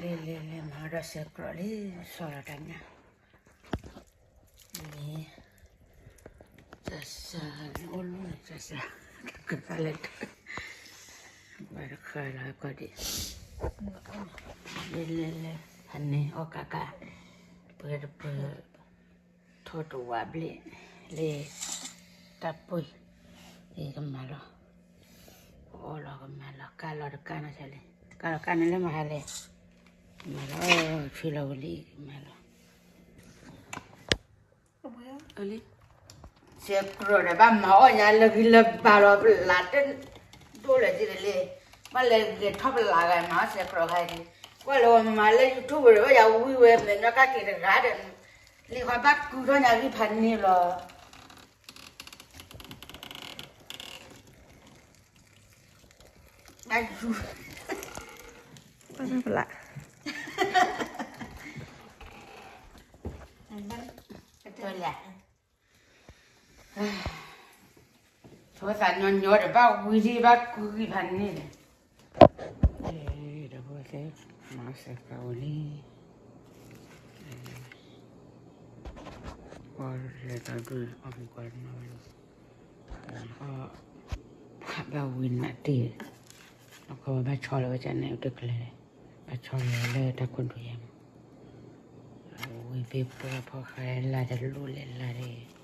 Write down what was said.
လဲၤလဲၤလဲၤ မၤဒီးဆဲးကြီလံ ဆီလီၤတၢ်ညၣ်, လံ, တၢ်စၢ်န့ၣ်အိၣ်လၢန့ၣ် တၢ်စၢ်, ကကလဲၤ, ဘၣ်တဃၢ်လီၤကီၢ်ဒံး, လဲၤလဲၤလဲၤ ဖးန့ၣ်အီၣ်ကးကး, ပှဲၤတပှဲၤ, ထိၣ်တဝးဘျ့ၣ်, လံ, တၢ်ပှ့ၤ, လံကမၤလီၤ, ပအီၣ်လီၤကမၤလီၤ ကၢ်လီၤတကၢ်နီၢ်ဆဲးလံ, ကၢ်လီၤကၢ်န့ၣ်လၢမဟါလဲၣ်, မၤလီၤ, ဆွံလီၤဝံၤလံ ကမၤလီၤ ဆဲးကြီဒီး ဘၣ်မၤအီၣ်ညါလၢဂံၢ်လၢဘါလီၤ ပလးတဒိၣ်လၢာ်ဒ်လဲၣ်, ဘၣ်လဲၤဂဲၤထီၣ်ပလးဂၤ မၤအီၣ်ဆဲးကြီခါဒံး, ကွၢ်လၢမၤလၢ YouTube ဒီး ဘၣ်ယၤဝံဝဲမဲာ်နီၢ်ကၢ်က့ၤတဂၤဒီး, လံၤခွါဘၣ်ကုထီၣ်ညါဂံၢ်ဖးန့ၣ်လီၤ. အယူၤ, ပလး, တလဲၤ, ဆိသးညီညီဒီး ဘၣ်ဝံၤဒံး ဘၣ်ကုဂံၢ်ဖးန့ၣ်န့ၣ်, ဒီးဖိသ့ၣ် မၤစဲးဃာ်ဝံၤလံ, ပလဲၤတၢ်ဒုးအီၣ်မူကွၢ်နီၤဝဲလီၤ, အီၣ်, ဘၣ်ဝံၤနးတ့ၢ်, အကဘၣ်ဆီလီၤဝဲကန့ၣ် တကျဲၤ, ဘၣ်ဆီလီၤလၢတၢ်ခိၣ်ဒူယဲမး, ဝံၤဘ့ၣ်ပှၢ်ဖီဃဲလၢ်တလူၢ်လဲၤလၢ်ဒၣ်